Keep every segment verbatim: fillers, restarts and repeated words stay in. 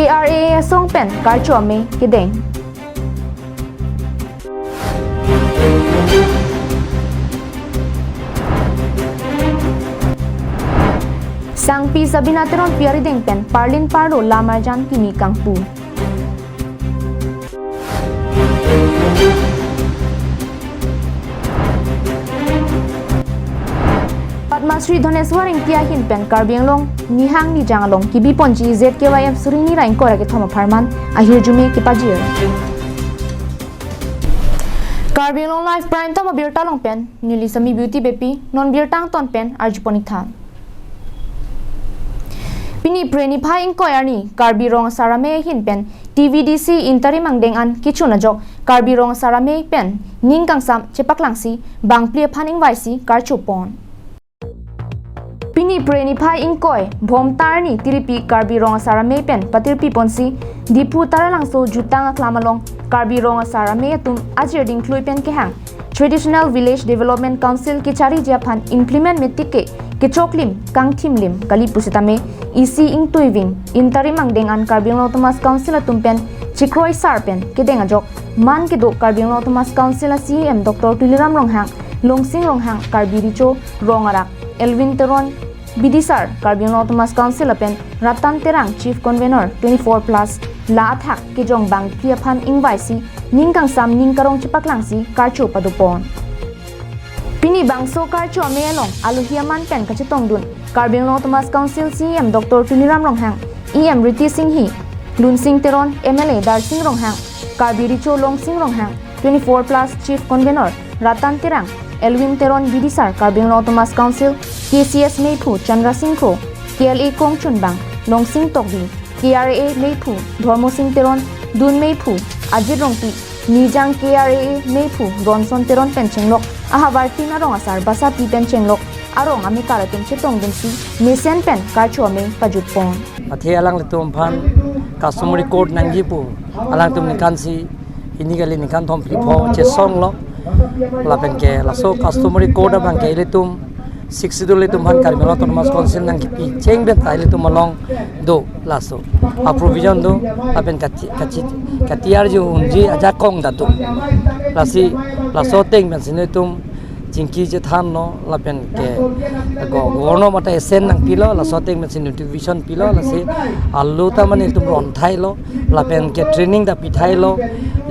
R A A asong pen karcho amei kedeng. Sangpi Sabina Teronpi arideng pen parlin parlo lamarjan kimi kangpu. Padma Shri Dhoneswar Engti ahin pen Karbi Anglong nihang nijang along kebi ponji Z K Y M suri ni ra ingkoi ra kethom apharman ahirjume kepajir. Karbi Anglong Live Prime Time abirta along pen neli Sami Beauty Beypi, non birta angton pen arjupon ik tha. Pini Phre niphai ingkoi arni Karbi Rong Asar Amei ahin pen T V D C interim angdeng an kechun ajok Karbi Rong Asar Amei pen ning kangsam chepaklangsi bangphli aphan ingvaisi karcho pon. Pini Phre niphai ingkoi Bhomta arni tiripi Karbi Rong Asar Amei pen patirpi ponsi Diphu Taralangso jutang aklam along Karbi Rong Asar Amei atum ajir dingklui pen kehang Traditional Village Development Council kechariji aphan implement me tik ke kechoklim kangthimlim kali pusitame isi ingtuiving interim angdeng an Karbi Anglong Autonomous Council atum pen chikroisar pen kedeng ajok man kedo Karbi Anglong Autonomous Council a C E M Doctor Tuliram Ronghang, Longsing Ronghang, Karbi Recho Rong Arak Elwin Teron, Bidisar, Karbi Anglong Autonomous Council lapen Ratan Terang, Chief Convener twenty-four plus, la athak kejong bangphli aphan ingvaisi ning kangsam ning karong chepaklangsi karcho padopon. Pini bangso karcho amei along alohi aman pen kachetongdun Karbi Anglong Autonomous Council C E M Doctor Tuliram Ronghang, E M Riti Singhi, Lunsing Teron, M L A Darsing Ronghang, Karbi Recho Longsing Ronghang, twenty-four plus Chief Convener Ratan Terang, Elwin Teron, Bidisar, Karbi Anglong Autonomous Council, K C S meiphu Chandra Sing Kro, K L A Kongchunbang, Longsing Tokbi, K R A meiphu Dhormo Sing Teron, Dun meiphu Ajit Rongpi, Nijang K R A meiphu Ronson Teron pen chenglok ahavar tin arong asar basapi pen chenglok arong amekar atum chetongdunsi mesen pen karcho amei pajutpon. Athe alanglitum aphan customary court nangji pu alangtum ningkan isi hini kali ningkan thom phli pho chesonglo. Lapen ke laso customary court abang ke ilitum Sixth Schedule ilitum aphan Karbi Anglong Autonomous Council nangkipi cheng pen ta ilitum along do laso aprovision do lapen kati kati kati arju unji ajakong ta do. Lasi laso ateng pensi nelitum chingki chethanlo lapen ke go-, governor mate esen nangpilo, laso ateng pensi notification pilo, lasi alu ta mane ilitum ronthailo lapen ke training ta pithailo,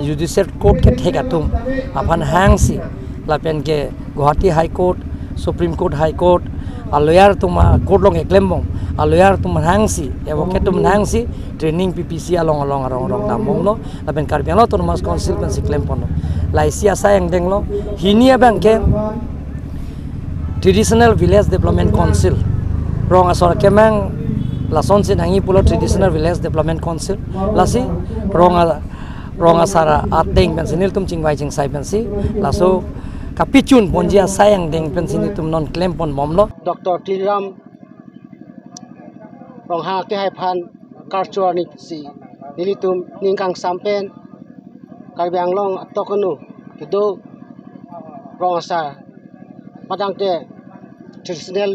judicial court kethek atum aphan hangsi lapen ke Guwahati High Court, Supreme Court, High Court, a lawyer atum a court along keklembom, a lawyer atum hangsi, advocate atum hangsi training pipisi along along arong arong dambomlo, lapen Karbi Anglong Autonomous Council pensi klemponlo. Laisi asai angdenglo, hini abang ke Traditional Village Development Council. Rong asor kemang lasonsi nangji pulo Traditional Village Development Council. Lasi rong a-, rong asar ateng pensi nelitum chingvai chingsai pensi laso kapichun ponji asai angdeng pensi nelitum non klemponbomlo. Doctor Tuliram Ronghang akehai aphan karcho arni si nelitum ning kangsam pen Karbi Anglong atok anu kedo rong asar, matangte Traditional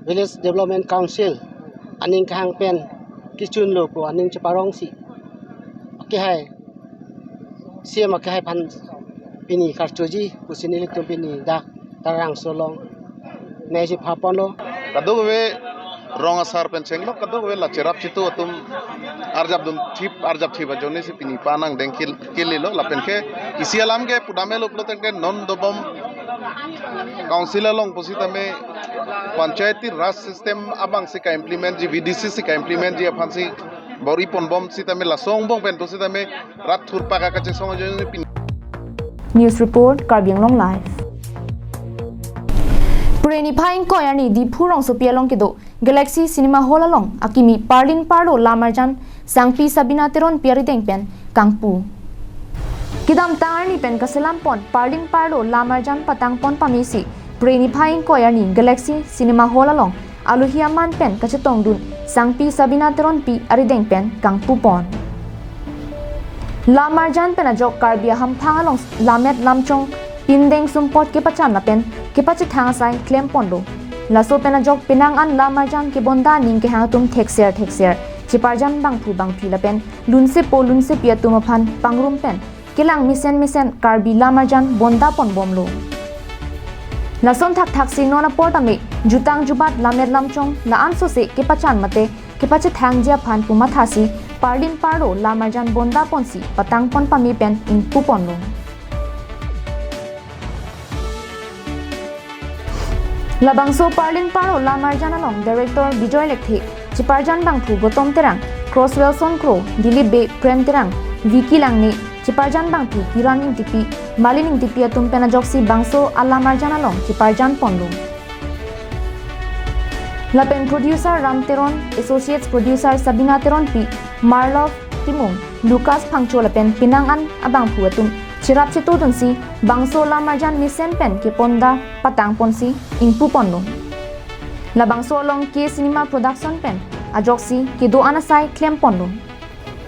Village Development Council aning kehang pen kechunlo pu aning cheparongsi akehai C E M akehai aphan pini karchoji pusi nelitum pini dak Taralangso along nangji phaponlo. Kadokave rong asar pen chenglok, kadokave la cherap chitu atum arjap dunthip, arjap thip ajoine si pini pa nangdeng kil-, kililo, lapen ke isi alam ke pudamelo pulo tangte non dobom council along pusitame Panchayati Raj system abang si ka-implement ji, V D C si ka-implement ji aphansi bor-iponbom sitame laso angbong pen pusitame rat thurpak akachesong ajoine pini. News report, Karbi Anglong Live. Phre niphai ingkoi arni Diphu rongsopi along kedo Galaxy Cinema Hall along akimi parlin parlo lamarjan Sangpi Sabina Teronpi arideng pen kangpu. Kedamtang arni pen kaselampon parlin parlo lamarjan patangpon pamesi Phre niphai ingkoi arni Galaxy Cinema Hall along alohi aman pen kachetongdun Sangpi Sabina Teronpi arideng pen kangpupon. Lamarjan pen ajok Karbi ahamphang along lammet lamchong pindeng sumpot kepachan lapen kepachethang asai klemponlo. Laso pen ajok penang an lamarjan kebonda ning kehang atum thekser thekser cheparjan bangphu bangphi lapen lunsepo lunsepi atum aphan pangrum pen kelang mesen mesen Karbi lamarjan bonda ponbomlo. Lason thakthaksi non apor tame jutang jubat lammet lamchong la-an sose kepachan mate kepachethangji aphan pu mathasi parlin parlo lamarjan bonda ponsi patang pon pame pen ingpu ponlo. Labangso parlin parlo lamarjan along Director Bijoy Lekthe, cheparjan bangphu Gotom Terang, Crosswell Songkro, Dilip Bey, Prem Terang, Vicky Langne, cheparjan bangphu Kiran Ingtipi, Malin Ingtipi atum pen ajoksi bangso alamarjan along cheparjan ponlo. Lapen producer Ram Teron, associates producer Sabina Teronpi, Marlov Timung, Lucas Phangcho lapen penang an abangphu atum cherap chetudunsi bangso lamarjan mesen pen keponda patang ponsi ingpu ponlo. Labangso along K Cinema Production pen ajoksi kedo-an asai klem ponlo.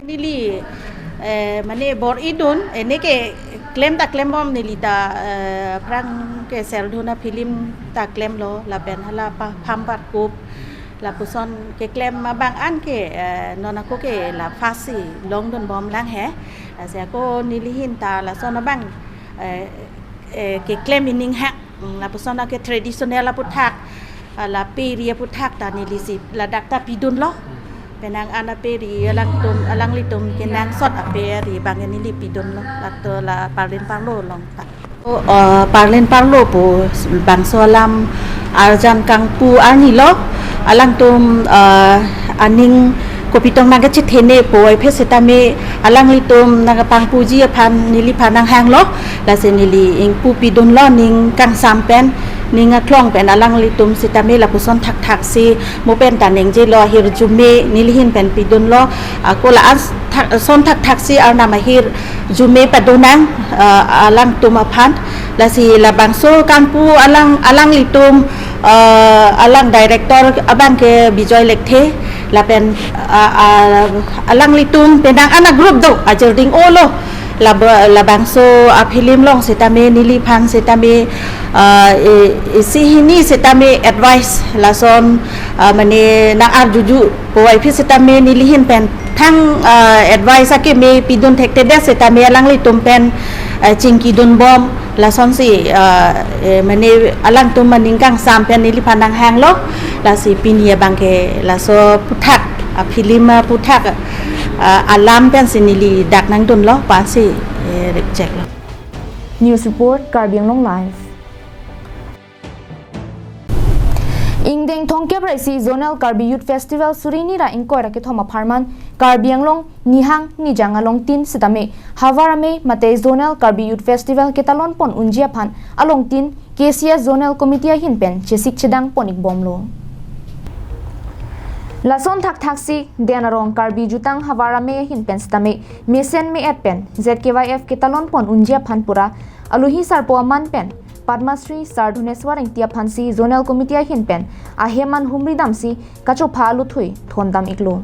Neli, eh, mane bor-idun, eh, neke klem ta klembom neli ta, eh, aphrang ke Serduna film ta klemlo, lapen hala pa Phampatkup, lapuson keklem abang an ke, eh, non ako ke la first si longdunbomlang he. Lasi ako neli ahin ta lason abang, eh, eh, keklem ining hak, mm, lapuson ake traditional aputhak, ah, la peri aputhak ta neli si ladak ta pidunlo. Penang an aperi alangtum, alanglitum kenangsot aperi abang neli pidunlo. Lato la parlin parlo along ta. Oh, eh, parlin parlo pu bangso alam arjan kangpu arnilo, alangtum, eh, aning kopi tong nangkachethene puvoiphit setame alanglitum nangkapangpuji aphan neliphan nanghanglo, lasi neli ingpu pidunlo ning kangsam pen, ning aklong pen alanglitum setame lapuson thakthaksi mo pen ta ningjelo ahirjume neli ahin pen pidunlo, ako la-an thak, son thakthaksi arnam ahirjume padonang, eh, alangtum aphan. Lasi labangso kangpu alang, alanglitum, eh, alang director abang ke Bijoy Lekthe, lapen, eh, eh, alanglitum penang an agroup do, ajirding olo. Laba-, labangso afilm along setame neliphan setame, eh, eh, isi hini setame advice lason, eh, mane nang-arjuju puvoiphit setame neli ahin pen thang, eh, advice akeme pidun thekthedet setame alanglitum pen, eh, chingkidunbom lasonsi, eh, eh, mane alangtum aning kangsam pen neliphan nanghanglo, lasi pini abang ke laso aputhak, afilm aputhak, eh, alam pensi neli dak nangdunlo, pu-ansi, eh, rikcheklo. News report, Karbi Anglong Live. Ingdeng thomkep ra isi Zonal Karbi Youth Festival suri hini ra ingkoi ra kethom apharman Karbi Anglong nihang nijang alongtin setame havar amei mate Zonal Karbi Youth Festival ketalon pon unji aphan alongtin K C S Zonal Committee ahin pen chesik chedang pon-ikbomlo. Lason thakthaksi Den Arong Karbi Jutang Havar Amei ahin pen setame mesen me-et pen Z K Y F ketalon pon unji aphan pura alohi sarpo aman pen Padma Shri Sar Dhuneswar Engti aphansi Zonal Committee ahin pen ahem an humri damsi kachopha aluthui thondam-iklo.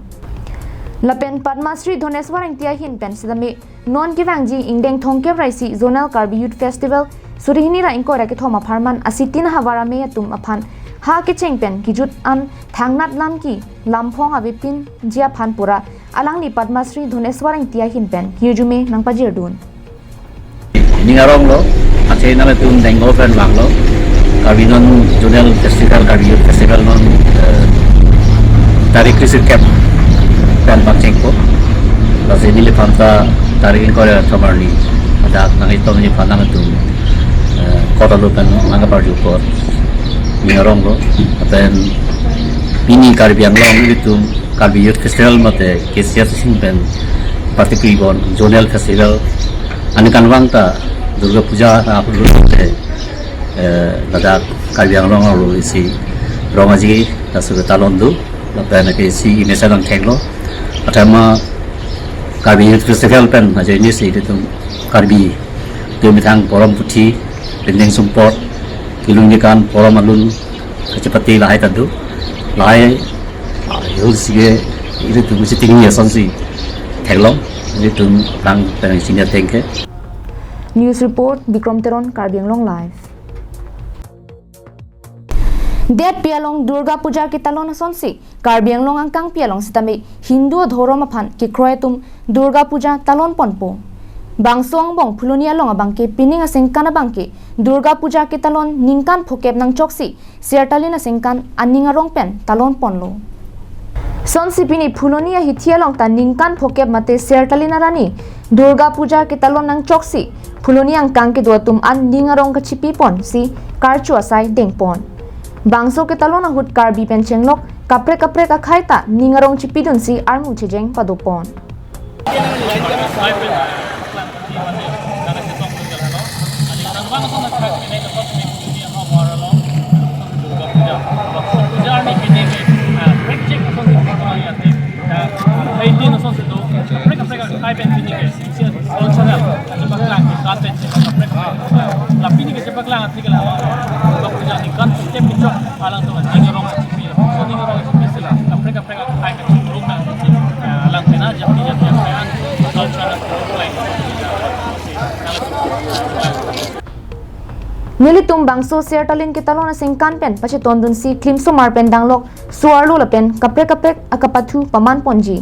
Lapen Padma Shri Dhuneswar Engti ahin pen setame non kevangji ingdeng thomkep ra isi Zonal Karbi Youth Festival suri hini ra ingkoi ra kethom apharman asitin havar amei atum aphan ha kecheng pen kejut an thangnat lam ki lamphong avepinji aphan pura alangli Padma Shri Dhuneswar Engti ahin pen hirjume nangpajirdun. Ning aronglo, athe nanglitum denggo pen vanglo, Karbi non Zonal Festival, Karbi Youth Festival non, eh, tarik kresirkep pen pangchengpo. Lasi neliphan ta tarik ingkoi ra kethom arni, ada nangtum neliphan nanglitum, eh, kot alo pen nangkaparju apot ning aronglo, lapen pini Karbi Anglong ilitum Karbi Youth Festival mate K C S ahin pen participate pon Zonal Festival ani kanvang ta Durga Puja apor te, eh, ladak Karbi Anglong arlo isi rong aji laso ketalon do, lapen ke isi imesa nangtheklo. Athema Karbi Youth Festival pen ajoine si ilitum Karbi atum methang porom puthi, pending sumpot, kelun kekan, porom alun, kachepate lahai ta do. Lahai, ah, yul sige, ilitum si tingni asonsi theklong, ilitum rang pen senior thank you. News report, Bikrom Teron, Karbi Anglong Live. Detpi along Durga Puja ketalon asonsi Karbi Anglong angkangpi along sitame Hindu adhorom aphan kekroi atum Durga Puja talon ponpo. Bangso angbong Phuloni along abangke pining asengkan abangke Durga Puja ketalon ningkan phokep nangchoksi Sertalin asengkan aning arong pen talon ponlo. Sonsi pini Phuloni ahithi along ta ningkan phokep mate Sertalin arni Durga Puja ketalon nangchoksi Phuloni angkang kedo atum an ning arong kachipi ponsi karcho asai dengpon. Bangso ketalon ahut Karbi pen chenglok kaprek kaprek akhei ta ning arong chipidunsi armu chejeng padopon. Nelitum bangso Sertalin ketalon asengkan pen pachetondunsi klimsomar pen danglok so-arlo lapen kaprek kaprek akapathu paman ponji.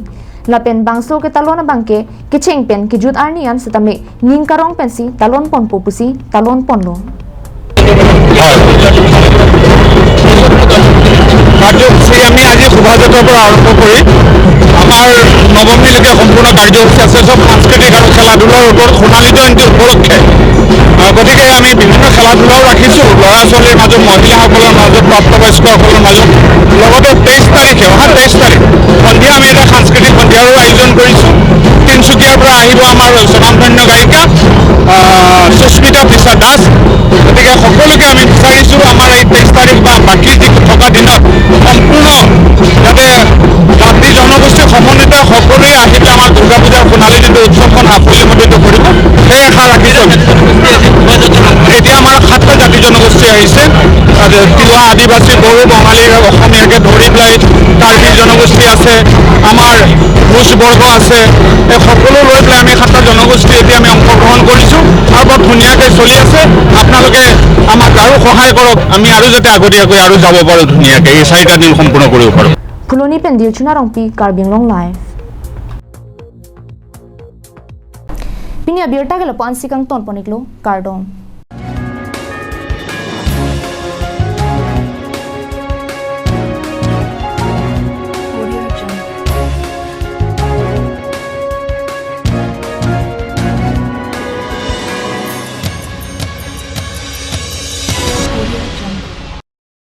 Lapen bangso ketalon abangke kecheng pen kejut arni an sitame ning karong pensi talon ponpo pusi talon ponlo. কাৰ্যসূচী আমি আজি শোভাযাত্ৰাৰ পৰা আৰম্ভ কৰি আমাৰ নৱমীলৈকে সম্পূৰ্ণ কাৰ্যসূচী আছে। চব সাংস্কৃতিক আৰু খেলা ধূলাৰ ওপৰত সোণালী জয়ন্তী উপলক্ষে। আহ, গতিকে আমি বিভিন্ন খেলা ধূলাও ৰাখিছোঁ ল'ৰা ছোৱালীৰ মাজত, মহিলাসকলৰ মাজত, প্ৰাপ্তবয়স্কসকলৰ মাজত। লগতে তেইছ তাৰিখে, অহা তেইছ তাৰিখ সন্ধিয়া আমি এটা সাংস্কৃতিক সন্ধিয়াৰো আয়োজন কৰিছোঁ। তিনিচুকীয়াৰ পৰা আহিব আমাৰ স্বনামধন্য গায়িকা, আহ, সুস্মিতা পিছা দাস। গতিকে সকলোকে আমি বিচাৰিছোঁ আমাৰ এই তেইছ তাৰিখ বা বাকী যি থকা দিনত সম্পূৰ্ণ যাতে জাতি জনগোষ্ঠী সমন্বিত সকলোৱে আহি পেলাই আমাৰ দুৰ্গা পূজাৰ সোণালী যিটো উৎসৱখন সাফল্যমণ্ডিত কৰিব, সেই আশা ৰাখিছোঁ। এতিয়া আমাৰ সাতটা জাতি জনগোষ্ঠী আহিছে, আহ, তিৱা, আদিবাসী, বড়ো, বঙালী, অসমীয়াকে ধৰি পেলাই কাৰ্বি জনগোষ্ঠী আছে, আমাৰ কোচ বৰ্গ আছে। এই সকলো লৈ পেলাই আমি সাতটা জনগোষ্ঠী এতিয়া আমি অংশগ্ৰহণ কৰিছোঁ আৰু বৰ ধুনীয়াকৈ চলি আছে। আপোনালোকে আমাক আৰু সহায় কৰক, আমি আৰু যাতে আগতীয়াকৈ আৰু যাব পাৰোঁ ধুনীয়াকৈ, এই চাৰিটা দিন সম্পূৰ্ণ কৰিব পাৰোঁ। Phuloni pen Dilchuna Rongpi, Karbi Anglong Live. Pini abirta ke lapu-an si kangton pon-iklo, kardom.